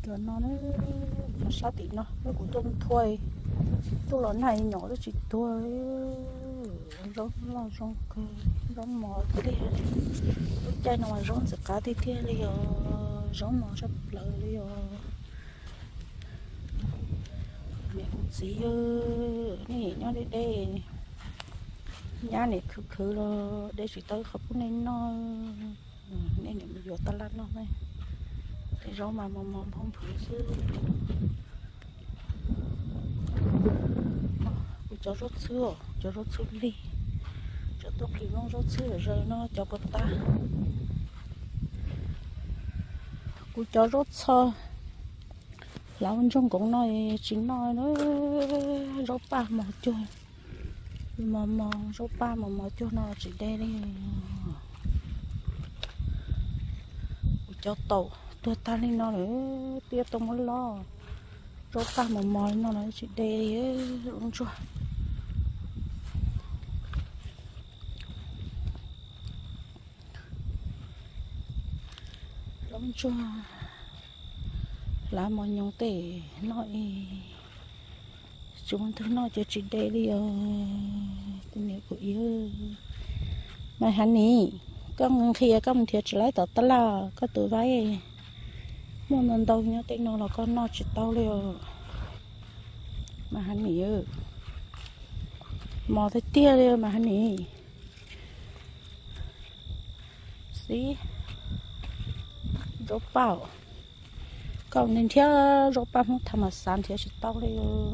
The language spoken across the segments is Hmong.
Cov no, cov sab tim no, kuv tuaj nthua, tuaj los nag nyom twb tsis tuag. Zaub loj zoo kawg, zaub mos tiag. Lub caij no mas zaub ntxim qab tiag tiag li os, zaub mos sab plaws li os. Niam kuv txiv, nej nyob deb deb, nyab niam khwv khwv los de tsis tau qhov pub nej noj. Nej niam mus yuav taj laj noj ne, tej zaub mas mos mos nphoo nphwv xwb. Kuv cov zaub txhwb, cov zaub txhwb lig, cov tuaj qis loob zaub txhwb zaws no cov puas tag. Kuv cov zaub txho hlav ua ntsoog nkoov no tsis noj, zaub paj mos cuag, mos mos zaub paj mos mos cuag no tsis de li. Kuv cov taum tuag tag li no lawm, tiaj tau muab loj, zaub paj mos mos li no los tsis de li, lub ntsuag. Lub ntsuag hlav mos nyoos tej noj es tsis muaj ntug noj ces tsis de li os. Kuv niam kuv txiv, Mas Hav Nim, koj nqhis koj mus nrhiav tsis laib tom taj laj, koj tus vaib muaj ntau ntau nyob tej no los koj noj tsis tau li os. Mas Hav Nim, mos tiag tiag li Mas Hav Nim. Xib, zaub paj, koj nrhiav zaub paj Hmoob tham mas xav nrhiav tsis tau li,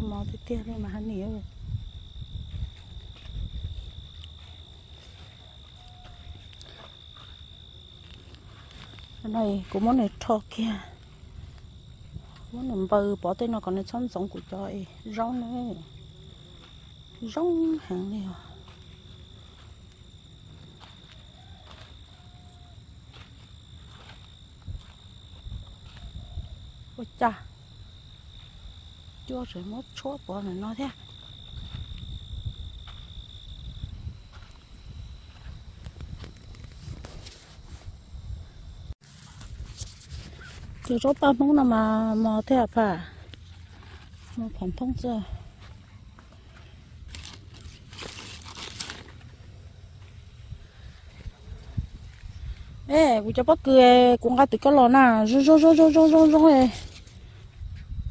mos tiag tiag li Mas Hav Nim. Kuv muab nws rho kiag, muab nws npaws pov tej no kom nws txhob ntxoov kuv cov zaub na. Zoo heev li os. Ua cas cuaj tseem muab tshuab pov ntawm no thiab. Cov zaub paj Hmoob no mas mos thiab pham, mos pham thoob xwb. Es kuv cov pob kws kuv nqa tim koj los na, zoo zoo zoo zoo zoo zoo zoo,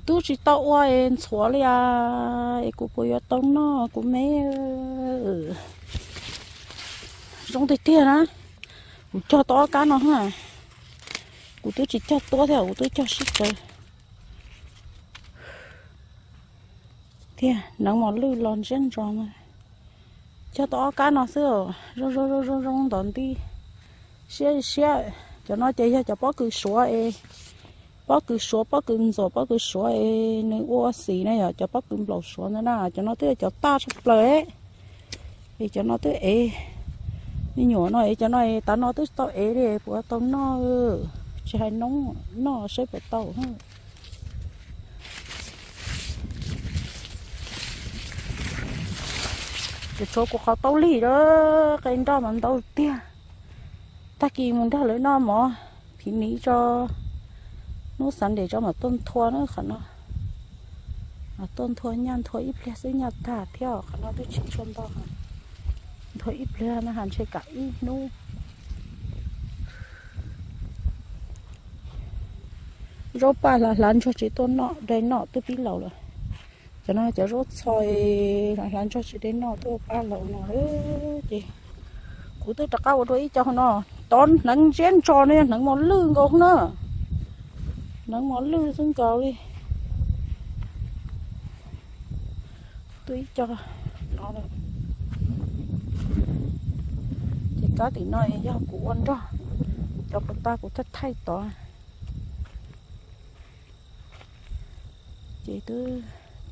twb tsis tau ua es ntxhuav li as, es kuv puas yuav tau noj kuv me. Zoo tiag tiag na. Kuv cog tau ob kab no, kuv twb tsis cog tuab thiab, kuv twb cog sib tsawv thiab. Neev mos lwj los ntsiab ntsos mas cog tau ob kab no xwb, zoo zoo zoo zoo ntov nti, siab siab. Cov no ces yog cov pob kws suav es, pob kws suav, pob kws ntxuam, pob kws suav es nws ua xim na, yog cov pob kws nplaum suav ntawd na. Cov no twb yog cov taj tshaj plaws, es cov no twb ev, me nyuam no es cov no es tav no twb tau ev li, puas tau noj, tsis hais noob, noj saib puas tau. Ces tshuav kuv qhov taub lig lawm, qe nroj mas ntau tiag. Tag kis mus nrog lawv noj mov phiv niv tso, hnub Sunday tso mam tuaj nthua na qhov no. Mam tuaj nthua, nyaj nthua ib pliag xwb nyaj tag thiab, qhov no twb tsis tshua nto. Nthua ib pliag no has ntshe kam ib hnub. Zaub paj hlav hlav ntsuag tsis tuaj noj, de noj twb pib laus lawm. Cov no cov zaub txho hlav hlav ntsuag tsis de noj tuaj paj laus no. Ces kuv twb rov qab ua dua ib co hauv no, tod hneev ntsiab ntsos no yog hneev mos lwj nkaus na. Hneev mos lwj xwb nkaus li. Tuaj ib co no. Ces kab tim no yog kuv ua nrog, cov puas tag kuv thaij thaij tod. Ces twb,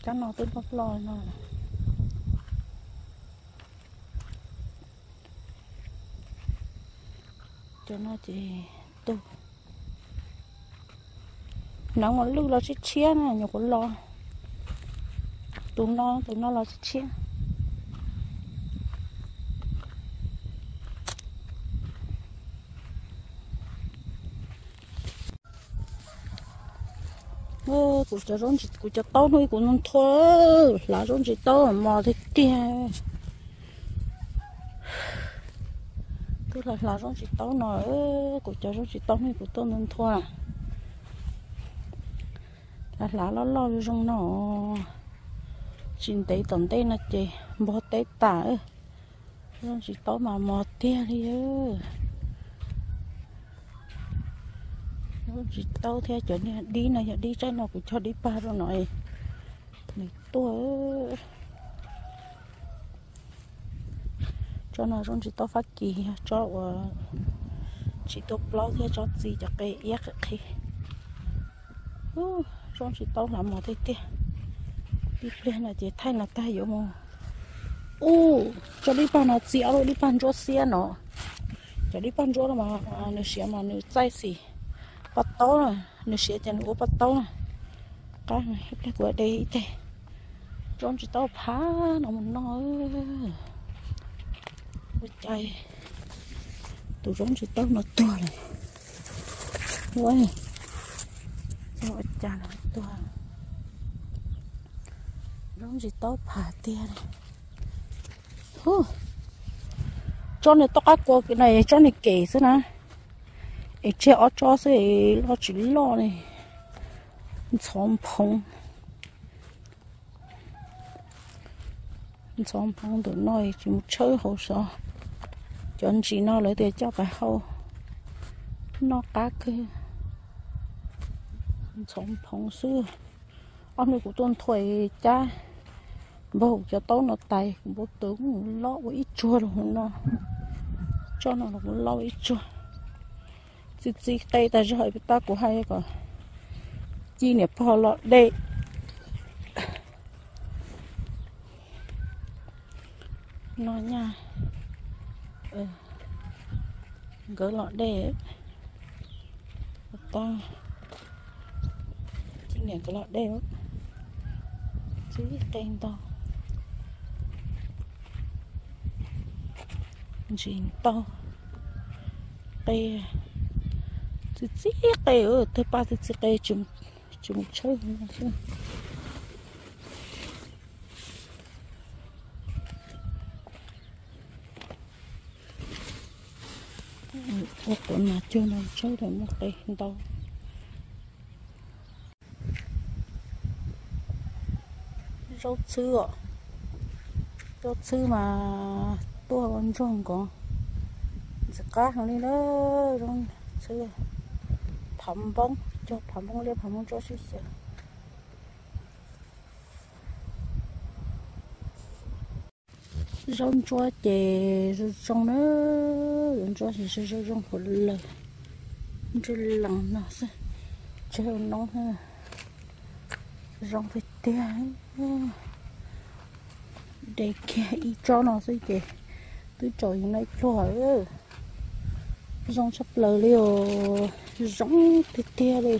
kab no twb loj loj no. Cov no ces tus, hneev mos lwj los tshiab tshiab na, nyuam qhuav los. Tus no, tus no los tshiab tshiab. Kuv cov zaub ntsis, kuv cov taub hnub kuv nthua, hlav zaub ntsis taub mos tiag tiag. Twb hlav hlav zaub ntsis taub no, kuv cov zaub ntsis taub hnub kuv tuaj nthua. Hlav hlav loj loj zoo no, tsis ntev tom ntej no ces npog teb tas. Zaub ntsis taub mas mos tiag li. Zaub ntsis taub thiab cov niag dib no yog dib tsaib no kuv cog dib pag rau no, nws tuaj. Tsob no zaub ntsis taub Fab Kis, tsob uas tsis tuaj plaub thiab tsob txi cov qe iab qhi qhi. Zaub ntsis taub hlav mos tiag tiag. Ib pliag no ces thaij no tag yuav mus. Ub, tsob dib pag no txi ob lub dib pag ntsuab xiab no. Cov dib pag ntsuab no mas nws siav mas nws txaij xim paj taub na, nws siav ces nws ua paj taub na. Qab ib pliag kuv de ib teg zaub ntsis taub phav no mus noj. Ua cas tus zaub ntsis taub no tuag lawm? Ua cas no tuag? Zaub ntsis taub phav tiag li. Tsob niag toj qab kua no tsob niag kem xwb na, es tseg ob tsob xwb, loj tsis loj li. Ntxhov nphoov, ntxhov nphoov ntawm no tsis mus tshawb hauv xyov. Cov ntsis no lawv tias coj pais hau noj qab kawg. Ntxhov nphoov xwb. Ob hnub kuv tuaj nthua cab npog cov taub no tais, kuv npau taws kuv loj ua ib tsuag los no. Tsob no los kuv loj ua ib tsuag. Txi txi qe tas zog, tab kuv hais kom ci niam pog los de no nyaj. Nkawd los de, tab ci niam nkawd los de. Txi qe ntau, ntsis ntau, qe, txi txi qe, tawg paj txi txi qe, tsis mus tshawb no xwb. Ua quav nas cuag no tshawb tau muaj qe ntau. Zaub txhwb os, zaub txhwb mas tuaj ua ntsuag nkaus, ntxim qab heev li na. Zaub txhwb, phav npoob, cog phav npoob liab phav npoob tsob sib xyaw. Zaub ntsuab ces zoo zoo na, zaub ntsuab ces zoo zoo hauv lawm, ntsuab lees no xwb, tseg noob, zoo tiag tiag. De kiag ib tsob no xwb ces twb tsaus yus no ib pluag. Zoo tshaj plaws li os, zoo tiag tiag li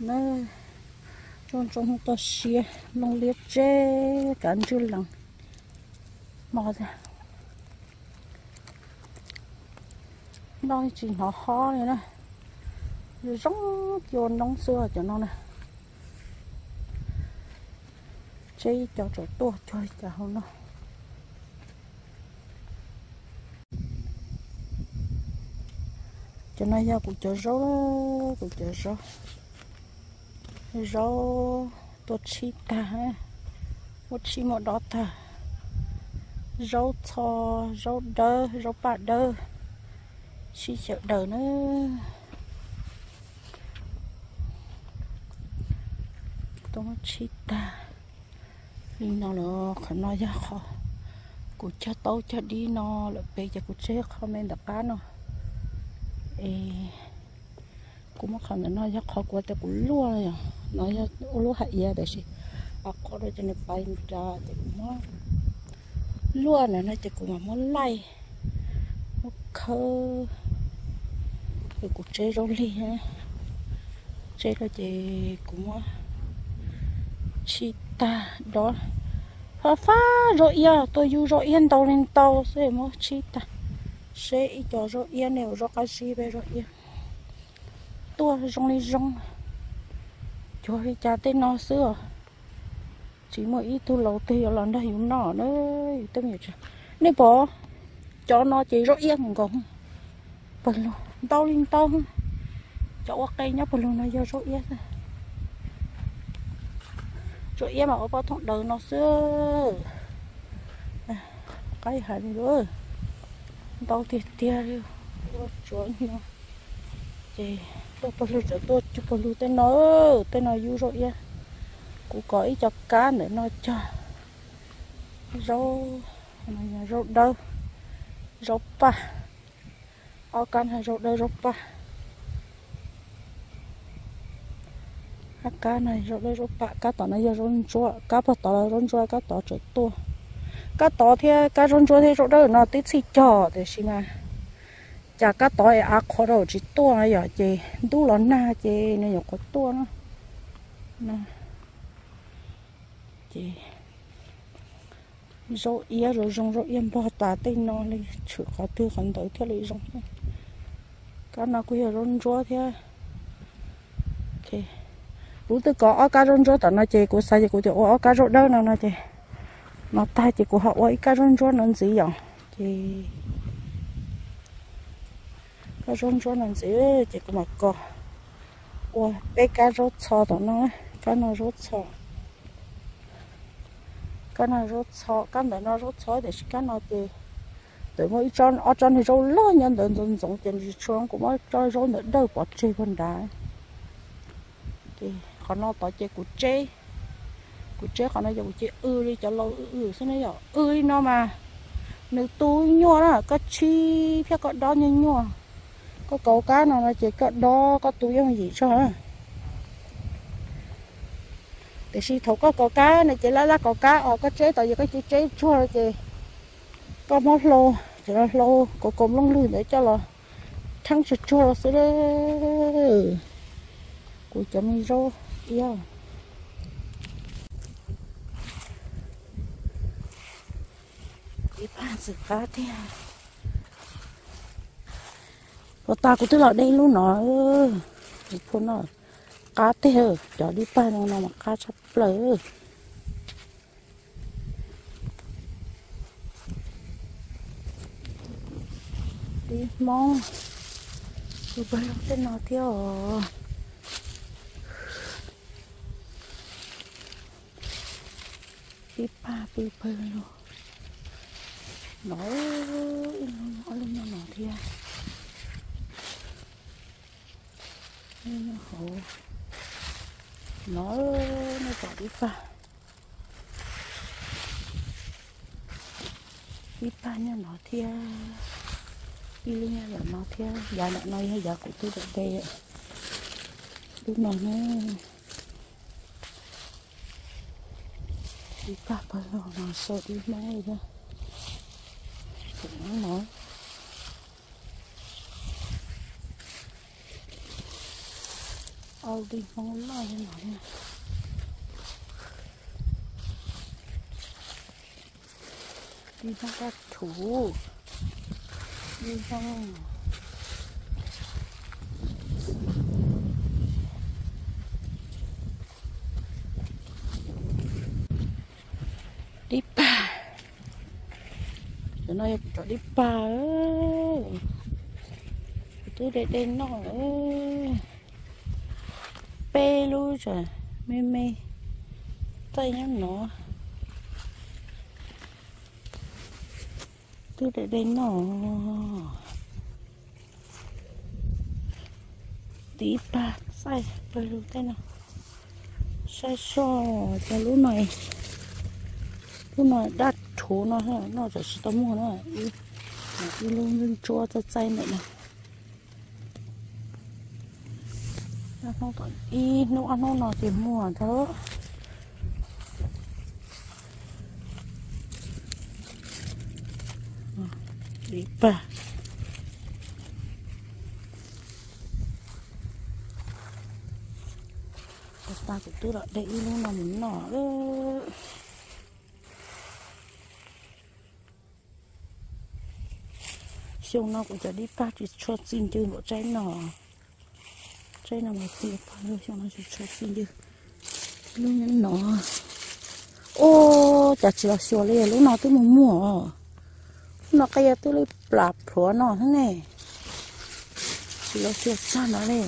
na. Zoo zoo toj siab, loo liab tseb kav ntswj lees. Mos tiag, noj tsis hnov hob li na. Zoo cua noob xwb cov no na. Tseb ib co tsaum tuaj cuag li cas hauv no. Cov no yog kuv cov zaub, kuv cov zaub, zaub tuaj tshib tag, muab tshib muab dob tag. Zaub txho, zaub dawb, zaub paj dawb, sib xyaw daws na. Tuaj muab tshib tag li no lawm. Qhov no yog qhov kuv cog taub cog dib no lawm pem ces kuv tseg qhov me ntawm qab no. Es kuv muab qhov ntawm no yog qhov kuv tias kuv luaj, no yog ua lub hais iav tiam sis a qhov rau ces nws pais nrad ces kuv muab luaj ntawm no ces kuv mam muab laij, muab khawb. Es kuv tseb zaub lig, tseb rau ces kuv muab tshib tag dob. Fab fab zaub iab, tuaj yug zaub iab ntau li ntau xwb, muab tshib tag. Seb ib co zaub iab ne, zaub qab zib peb zaub iab tuaj zoo li zoo. Cuag li cas tej no xwb os. Tsis muaj ib tug laus twg yuav los nrog yus noj na, yus tej me nyuam tsev. Nej pom, cov no ces zaub iab nkaus, pawg lug ntau li ntau. Cov ua qe nyob pawg lug no yog zaub iab xwb. Zaub iab mas ua poj thooj daws no xwb. Qab hais li, ntau tiag tiag li. Ua tsuav no ces tuaj pawg lug, tseem tuaj cuag pawg lug tej no. Tej no yub zaub iab. Kuv kov ib co kab ntawm no cog. Zaub, zaub dawb, zaub paj. Ob kab no zaub dawb zaub paj. Ob kab no zaub dawb zaub paj, kab tom no yog zaub ntsuab, kab puag tod los zaub ntsuab, kab tod tseem tuaj. Kab tod thiab kab zaub ntsuab thiab zaub dawb no twb txhij cog tiam sis mas cas kab tod es av qhuav rau tsis tuaj yom, ces ntub los nag ces nws nyuam qhuav tuaj na. Ces zaub iab zoo zoo, zaub iab npog tas tej no li, tshwm qhov twg qhov ntawd thiaj li zoo. Kab no kuj yog zaub ntsuab thiab. Kuv twb kov ob kab zaub ntsuab tom no ces kuv xav ces kuv tias ua ob kab zaub dawb no no ces no tag ces kuv ho ua ib kab zaub ntsuab no ntxiv yom. Ces kab zaub ntsuab no ntxiv ces kuv mam kov ua peb kab zaub txho tom no. Kab no zaub txho, kab no zaub txho, kab ntawm no zaub txho tiam sis kab no ces txawm muaj ib tsob, ob tsob niag zaub loj nyob ntawd ntxoov ntxoov ces nws tsis tshua, kuv muab tsob zaub ntawd dawj pov tseg puag nrad. Ces qhov no tod ces kuv tseb, kuv tseb qhov no ces kuv cia w li cov laus w w xwb na yom. W li no mas nws tu nyuaj na, koj tshib thiab koj dob nyuaj nyuaj. Koj kaus kab no no ces koj dob koj tu yooj yim tshaj. Tiam sis thaum koj kaus kab no ces laj laj kaus kab os, koj tseb tod ces koj cia tseb tsuag ces koj muab hlau, ces hlau kaus kaus nplooj lwg ntawd coj los theeb tsuag tsuag xwb. Kuv cov me zaub iab. Ib pab ntxim qab tiag. Puag ta kuv twb los de ib lub no, kuv phu no qab tiag, cov dib pag no no mas qab tshaj plaws. Dib Hmoob, pw pawg lug tej no thiab os. Dib pag pw pawg lug. No, ib lub ob lub nyob no thiab. Hauv no, nej pom dib pag, dib pag nyob no thiab. Ib lub nyob ntawm no thiab, yav ntawm no yog yav kuv twb de de. Lub no ne, dib pag pawg lug no, sau dib Hmoob li thiab. Kuv no, au, dib Hmoob loj li no. Dib Hmoob dab rhuv, dib Hmoob. Dib pag, cov no yog kuv cov dib pag, kuv twb de de noj lawm. Peb lub tseem me me, txaij nyob no, twb de de noj. Dib pag txaij pawg lug tej no. Saib soj, cov lub no, lub no dab rhuv no, noj tsam tsis tau muag na. Ib lub ntsuab txaij txaij ntawm no. Ib hnub ob hnub no ces muag ntag. Dib pag. Ua tas kuv twb los de ib lub no mus noj. Xyoo no kuv cov dib pag tsis tshua txi ncw npaum tsaib no. Tsaib no mas txi pag, xyoo no tsis tshua txi ncw. Lub no, ua cas tsis los xyuas li, lub no twb muag muag os. Lub no qij twb li plam plhuav no thiab ne. Tsis los xyuas txog no li.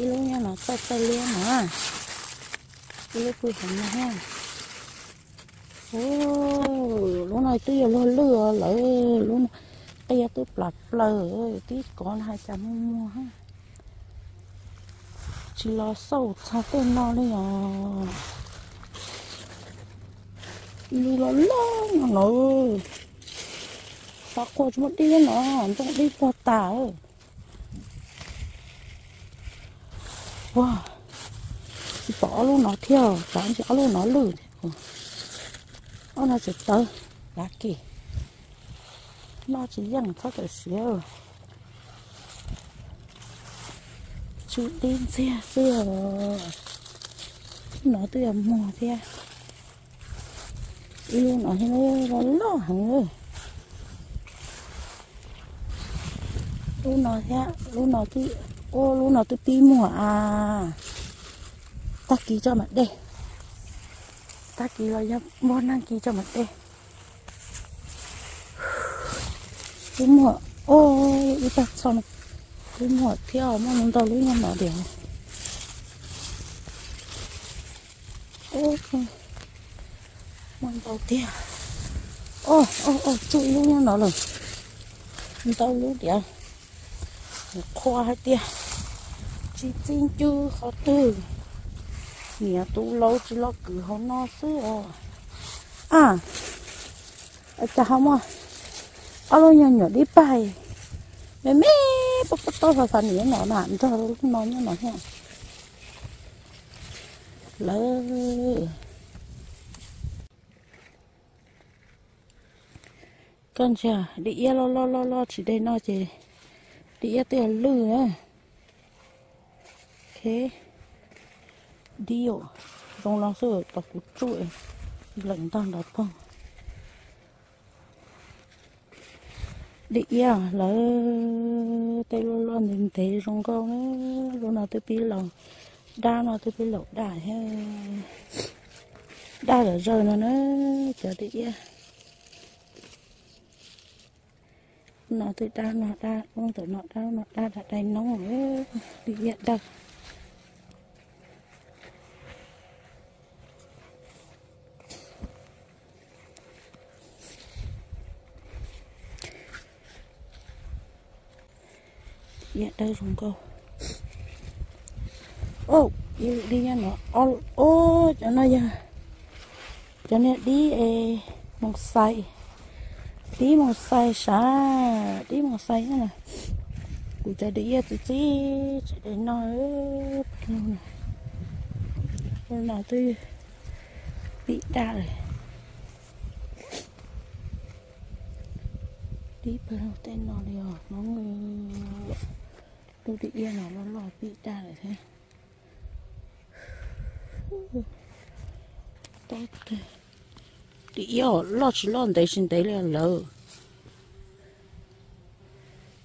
Ib lub nyob no txaij txaij liab no, ib lub pw heev no thiab. Lub no twb yuav luag lwj lawm, lub no qij twb plam plaws, tib kov no hais cas muag muag. Tsis los xauj txog tej no li os. Ib lub loj loj no, xav qua tsis muaj dib no, ntoo dib puag tas. Ua, tsis pom ob lub no thiab, tsam ntsis ob lub no lwj. Ob no tseem tawv lav kis, noj tsis yeej txhob tawm siav. Tsw dib ntxiag xwb. Lub no twb yuav muag thiab. Ib lub no thiab, loj loj heev. Lub no thiab, lub no twb, ua lub no twb pib muag a. Tag kis tso mam de. Tag kis los yog npog nag kis tso mam de. Twb muag, ua ib tag txho no twb muag thiab, muaj ntau lub nyob no tiag. Muaj ntau tiag. Ua, ua, ua, tsuj ib lub nyob no lawm. Ntau lub tiag. Qhua hais tias tsis txi ncw qhov twg, niam tus laus tsis los kwv hauv no xwb os. A, cas ho muaj ob lub nyuag nyuam dib pag me me pob pob taub xav xav niam no na, nrog lub no nyob no thiab. Lawv, koj ntsia, dib iab loj loj loj loj tsis de noj ces dib iab twb yog lwj na. Ok, dib zoo no xwb tau kuv tsuj npleem ntog nrov poog. Dib iab lawv tej loj loj ntev ntev zoo nkauj na. Lub no twb pib laus dab, no twb pib laus daj thiab. Daj zom zaws no na, cov dib iab. No twb dab no dab, lub ntawm no dab, lub no dab dab dai noob, dib iab dawb. Iab dawb zoo nkauj. Ib dib nyob no, cov no yog cov niag dib moos xais, dib moos xais sav, dib moos xais na. Kuv cov dib iab txiv txiv tsis de noj. Lub no twb pib daj lawm. Dib pawg lug tej no li os, no lub dib iab no loj loj pib daj lawm thiab. Dib iab loj tsis loj ntev tsis ntev li lawm.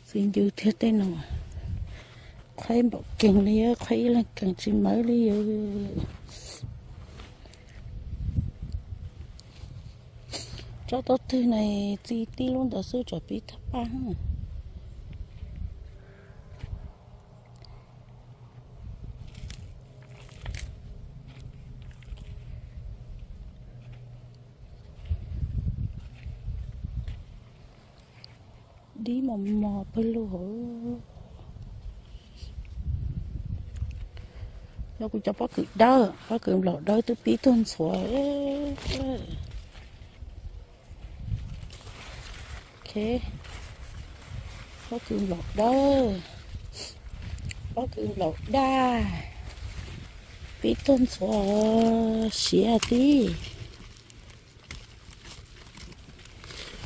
Txiv ncw thiab tej no, qhuaib npaum keeg li, qhuaib ib leeg keeg tsis mawv li. Tsob taub twg na, txi tib lub ntawd xwb tsuas pib tag paj. Dib mos mos pawg lug hauv. Yog kuv cov pob kws dawb, pob kws nplaum dawb twb pib tuag ntxhuav. Ok, pob kws nplaum dawb, pob kws nplaum daj, pib tuag ntxhuav siav tib.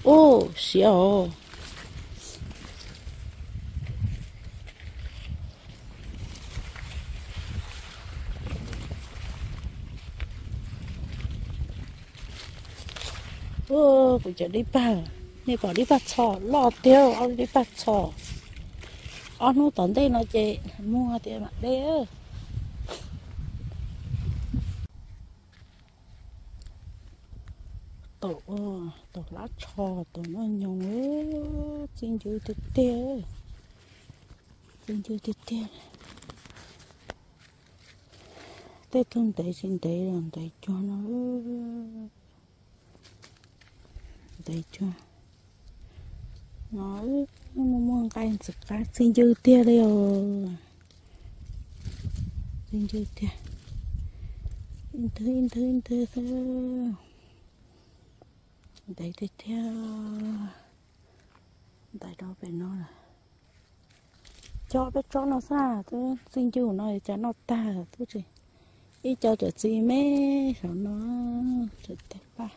Ub, siav os. Kuv cov dib pag, nej pom dib pag txhos loj tiag, ob dib pag txhos. Ob hnub tom ntej no ces muag tias mam de. Taum, taum hlab tsho, taum noj nyoos, txi ncw tiag tiag, txi ncw tiag tiag. Tej tug ntev tsis ntev los ntev cuag no, ntev cuag no, muaj muaj nqaij ntxim qab, txi ncw tiag li os. Txi ncw tiag, ib ntwg ib ntwg ib ntwg xwb. Ntev tiag tiag. Ntais rau pem no lawm. Cog peb tsob no xwb, twb txi ncw no cas noj tag twb tsis, ib co tseem txi me saum no, tseem tawg paj.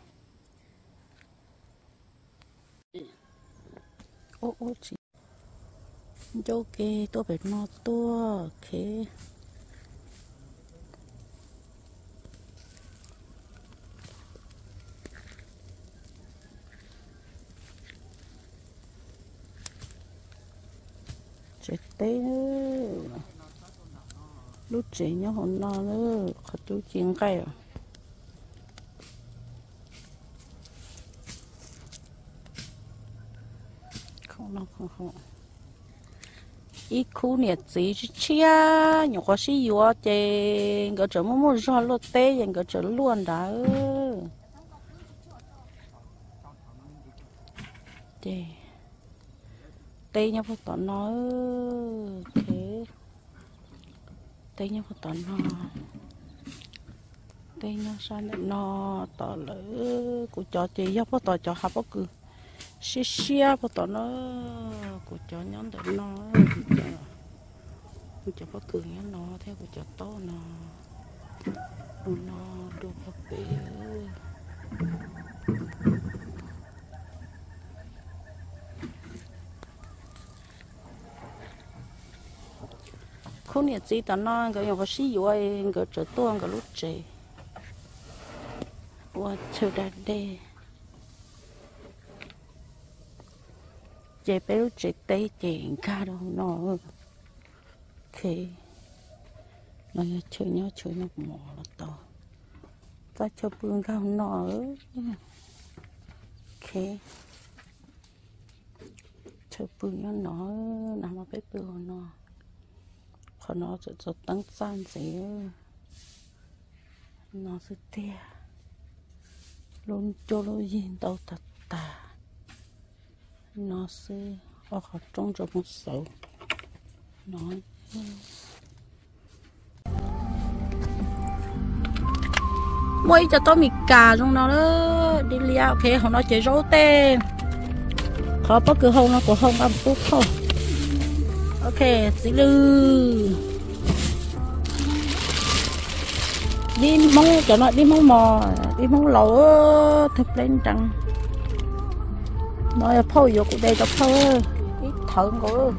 Ua ua tsis ncauj ke tuaj pem no tuaj khev. Tsev teb, lub tsev nyob hauv no, qhov cub ci nqaij. Ib khub niam txiv tshiab tshiab nyuam qhuav sib yuav ces nkawd tseem muaj muaj zog luaj teb ces nkawd tseem luaj nrad. Ces teb nyob puag tom no, teb nyob puag tom no, teb nyob sab ntawm no tom lawm. Kuv cov ces yog puag tom cov hav pob kws siab siab puag tom no, kuv cov nyob ntawm no, kuv cov pob kws nyob no thiab kuv cov taub no, tus no dua puag pem. Khub niam txiv tom no nkawd nyuam qhuav sib yuav, nkawd tseem tuaj nkawd lub tsev ua chaw da dej. Ces peb lub tsev teb ces nkag rau hauv no. Ok, no yog chaw nyob chaw nyob mov los tau. Txoj chaw pw nkag hauv no. Ok, chaw pw nyob no, nag hmo peb pw hauv no. Qhov no txawm txog teeb txaj ntxiv no xwb tiag. Lub cuab lub yig ntau tag tag. No xwb, ob qhov rooj tso mus xauv no. Muaj ib co taub Mes Kas zoo no, dib liab. Ok, hauv no ces zaub tej, qhov pob kws hau no kuv hau nqa mus pub phauj. Ok, txiv lwj. Dib Hmoob, cov no dib Hmoob mos, dib Hmoob laus, tawg pleb nrees. No yog phauj yuav kuv de rau phauj, ib thawv nkaus.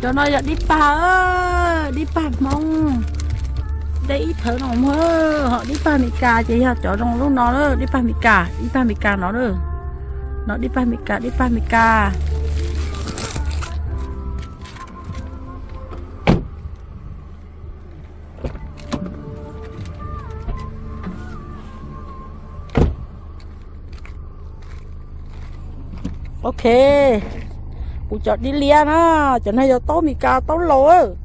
Cov no yog dib pag, dib pag Hmoob. De ib thawv no muag, ho dib pag Mes Kas ces yog cov zoo lub no, dib pag Mes Kas, dib pag Mes Kas no. No dib pag Mes Kas, dib pag Mes Kas. Ok, kuv cov dib liab na, cov no yog taub Mes Kas, taub laus,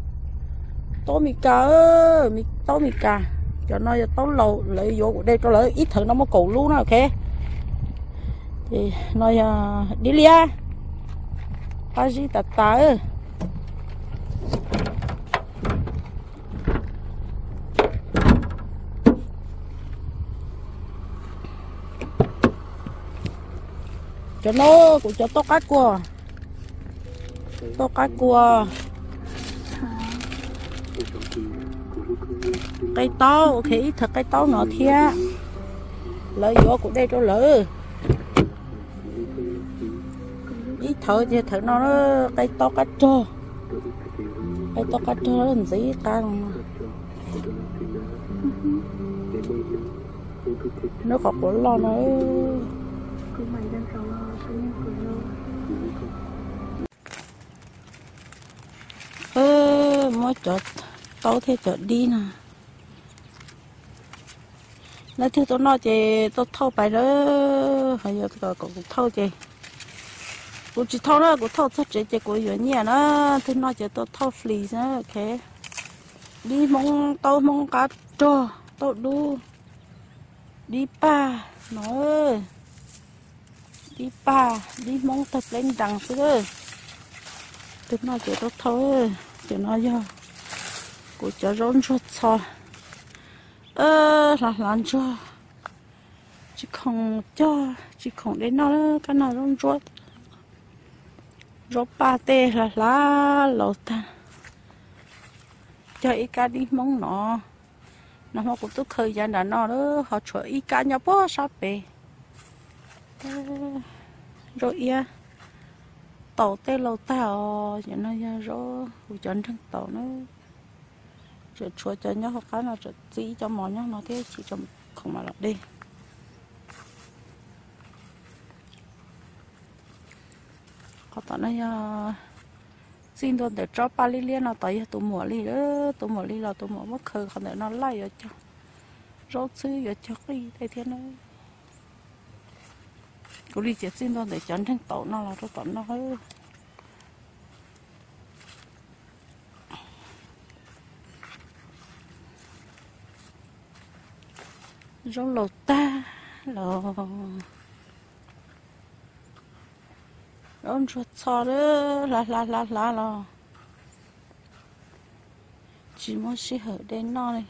taub Mes Kas, taub Mes Kas. Cov no yog taub laus, lawv yuav kuv de rau lawv ib thawv no muaj kaum lub na, ok. No yog dib liab, qab zib tas tas. Cov no kuv cov taub qab kua, taub qab kua, qe taub, ok, ib thawv qe taub no thiab. Lawv yuav kuv de rau lawv ib thawv, ces thawv no, qe taub qab rog, qe taub qab rog ntxiv qab no. Nws qhov quav loj no. Muab cov taub thiab cov dib no Leej twg tuaj noj ces tuaj thauj pais na, ho yog kom kuv thauj ces kuv tsis thauj na, kuv thauj txog tsev ces kuv yuav nyiaj na. Twg noj ces tuaj thauj flis na. Dib Hmoob, taub Hmoob qab rog, taub dub, dib paj no, dib paj, dib Hmoob tawg pleb nrees xwb. Twg noj ces tuaj thauj. Cov no yog kuv cov zaub ntsuag txho, hlav hlav ntsuag, tsis khoom cog tsis khoom de noj, kab noj zaub ntsuab, zaub paj tej hlav hlav laus tag, cog ib kab dib Hmoob no. Nag hmo kuv twb khaws yav nram no lawm, ho tshuav ib kab nyob puag sab pem. Zaub iab taus tej laus tag os, cov no yog zaub kuv cov nreeg taus na. Tseem tshuav cov nyob hauv qab no, tseem txi cov mos nyob no thiab, tsis tau khoom mam los de. Qhov tom no yog txij ntua ntawm tsob paj liab liab no tod yog tus muam li, tus muam li los tus muam muab khaws qhov ntawm no laij yuav cog zaub txhwb yuav cog qij tej thiab na. Kuv li ces txij ntua ntawm cov nreeg taus no los rau tom no. Zaub laus tag los, zaub ntsuag txho hlav hlav hlav hlav los tsis muaj sij hawm de noj li.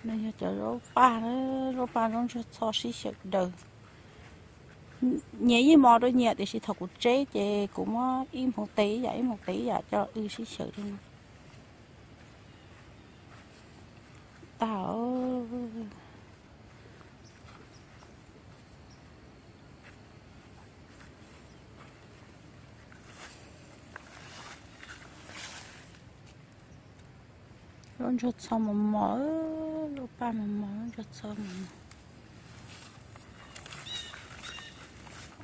No yog cov zaub paj, zaub paj zaub ntsuag txho sib xyaw daws. Nyias yeej mos rau nyias, tiam sis thaum kuv tseb ces kuv muab ib hmos tes ib yam ib hmos tes ib yam coj wb sib xyaw rau no. Tag. Zaub ntsuag txho mos mos, zaub paj mos mos, zaub ntsuag txho mos mos.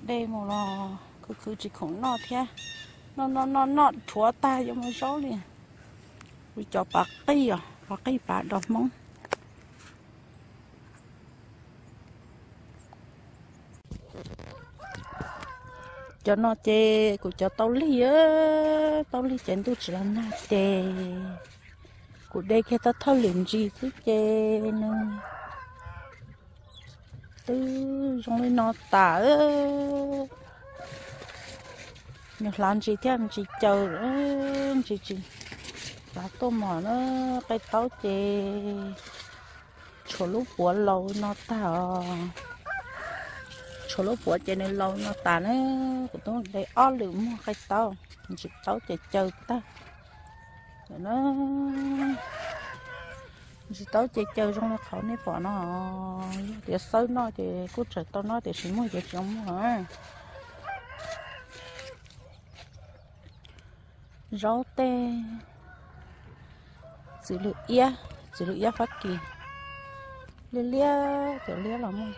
De mus los khwv khwv tsis khoom noj thiab. Noj noj noj noj rhuav tag yuav mus zaub li. Kuv cov pav qij os, pav qij pav dos Hmoob. Cov no ces kuv cov tau lig, tau lig ces ntuj tsis los nag ces kuv de kiag tau thauj lwm ntsis xwb ces nws twb zoo li no tas. Nws hlav ntsis thiab ntsis caws, ntsis tsis hlav tuaj mos na. Qe taub ces tshuav lub puav laus no tag os. Tshuav lub puav ces nws laus no tas na. Kuv twb de ob lwm muag qe taub, ntsis taub ces caws tag. Ntsis taub ces caws zoo li qhov nej pom no. Yog tias xawb noj ces kuj tseem tau noj tiam sis muag ces tsis zoo muag. Zaub tej, txiv lws iab, txiv lws iab Fab Kis, liab liab, cov liab los muaj,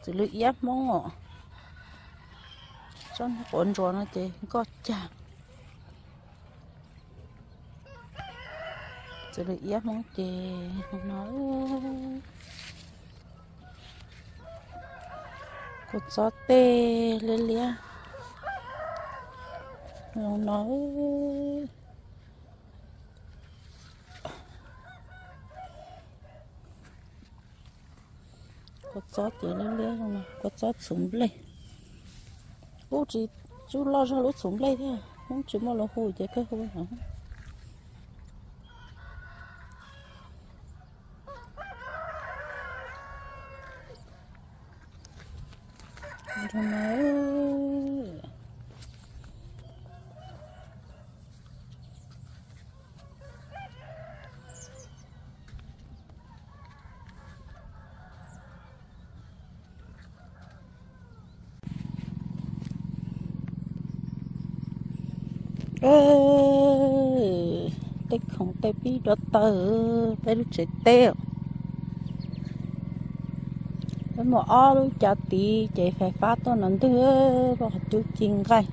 txiv lws iab Hmoob os. Tsob quav ntsuas no ces nkoj cag. Txiv lws iab Hmoob ces no, kua txob tej liab liab no. Kua txob ces liab liab, kua txob txhuv nplej. Ub, tsis, tsuj loj zog lub txhuv nplej thiab, ub, tsis muaj lus hu ces kawg hu no. Tej khoom tej pib dua tawg, peb lub tsev teb. Peb muaj ob lub cav tid ces fais fab tuaj no ntwg, peb qhov cub ci nqaij,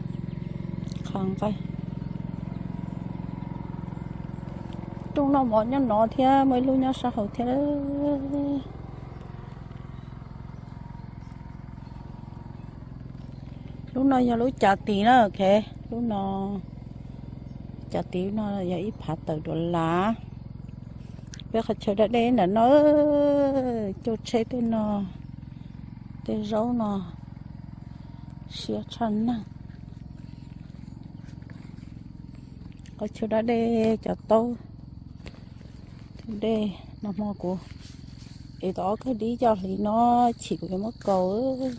qhov nqaij. Rooj noj mov nyob no thiab, muaj ib lub nyob sab hauv thiab. Lub no yog lub cav tid na, ok. Lub no, cav tid no yog ib phav tawm duas lav. Peb qhov chaw da dej ntawm no, cua tsheb tej no, tej zaub no, siab tshaj neeg. Qhov chaw da dej cov taub thiab dej. Nag hmo kuv ev tau ob kawg dib coj hliv no, chim kuv yuav muab kaus,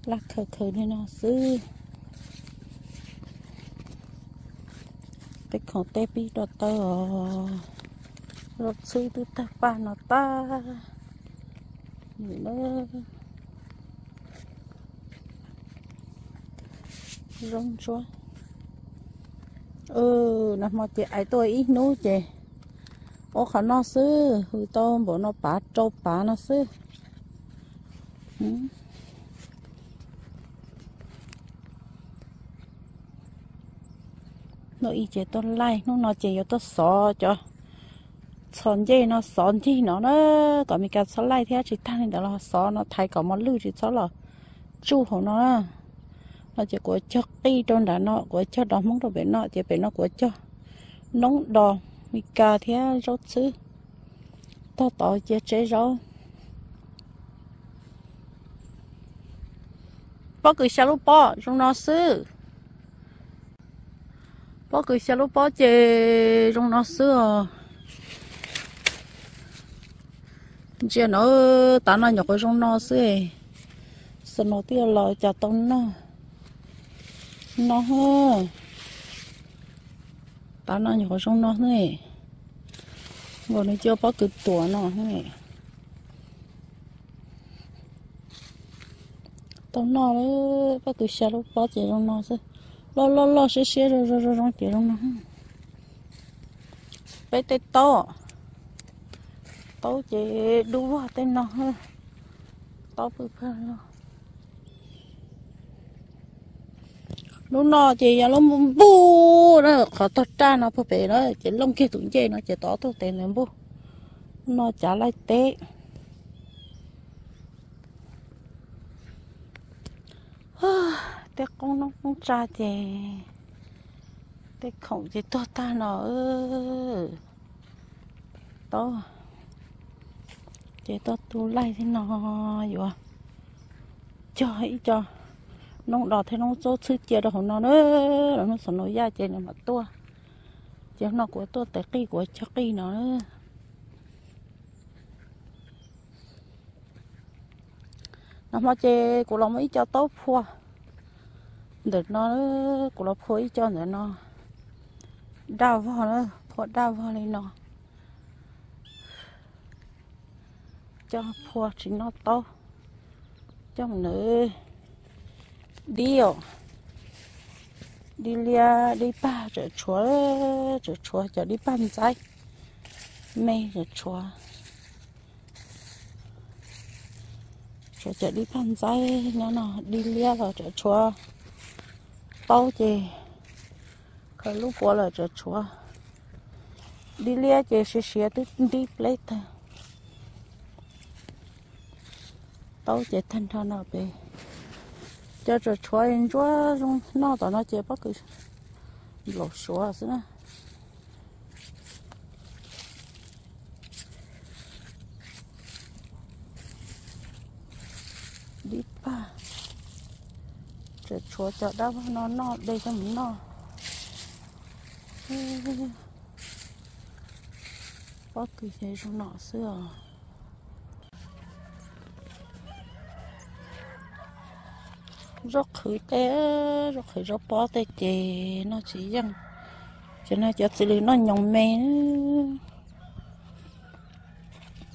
laj khaws khaws li no xwb. Tej khoom tej pib rau taw os, zaub txhwb twb tawg paj no tag. Zaub ntsuab, nag hmo ces ais tuaj ib hnub ces ua qhov no xwb, hws tau npaum no pav rau pav no xwb. Hnub ib ces tuaj laij, hnub no ces yuav tuaj xov cov txhos ncej no, xov ncig no na, kom Mes Kas txhob laij thiab. Tsis tag li ntawd los xov no thaiv kom mos lwj tsis txhob los tsuj hauv no na. No ces kuv cog qij rau nram no, kuv cog dos Hmoob rau pem no, ces pem no kuv cog noob dos Mes Kas thiab zaub txhwb. Tog tod cia tseb zaub. Pob kws xya lub pob zoo no xwb. Pob kws xya lub pob ces zoo no xwb os. Ntsia no, tav no nyuam qhuav zoo no xwb. Snow twb los cas tau noj no. Tav no nyuam qhuav zoo no xwb. Nkaus nws cia pob kws tuam no. Tau noj, pob kws xya lub pob ces zoo no xwb. Loj loj loj siab siab zoo zoo zoo ces zoo no. Peb tej taub, taub ces dub vog tej no, taub pw pawg lug. Lub no ces yog lub npug npug na, qhov tog raj no puag pem na ces looj kiag tus ncej no ces tod tuaj tes ntawd npug. Lub no cav laij teb. Tej qoob noob qoob tsa ces tej khoom ces tuag tag no. Taub ces tuaj tu laij thiab no, yuav cog ib co noob dos thiab noob txob txhwb cia rau hauv no na. Los hnub xov no yaj ces nws mam tuaj. Ces no kuv tuaj tes qij, kuv cog qij no. Nag hmo ces kuv los muaj ib co taub phua ntawm no, kuv los phua ib co ntawm no, daj vog na, phua daj vog li no. Coj phua tsis noj taub, coj mus dib, dib liab dib pag tseem tshuav, tseem tshuav cov dib pag ntxaib me tseem tshuav. Tshuav cov dib pag ntxaib nyob no, dib liab los tseem tshuav. Taub ces khaws lub puav lawm tseem tshuav. Dib liab ces siav siav twb dib pleb tag. Taub ces tag nrho no pem. Cov tseem tshuav ntsuab zoo noj tom no ces pob kws nplaum suav xwb na. Dib pag, tseem tshuav cov dab vog no noj de coj mus noj. Pob kws ces zoo no xwb os. Zaub qhwv tej, zaub qhwv zaub pob tej ces noj tsis yeej. Ces no cov txiv lws noj nyoos me,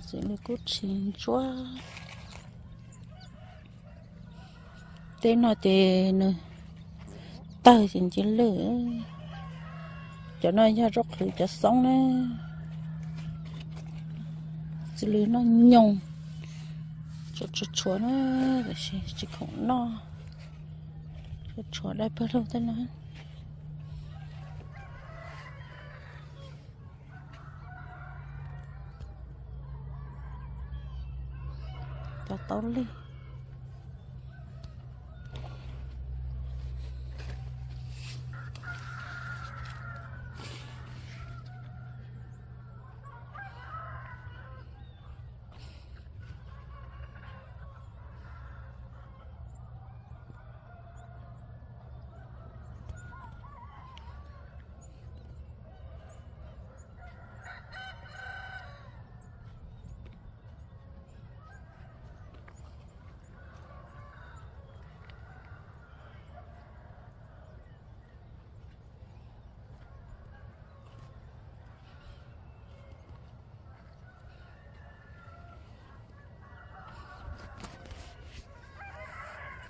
txiv lws kub tshis ntsuab. Tej no ces nws tawg ces nce lwj. Cov no yog zaub qhwv cov xoob na. Txiv lws noj nyoos, tsuav tsuav na, tiam sis tsis khoom noj, tsuav tsuav dai pawg lug tej no. cov taub lig.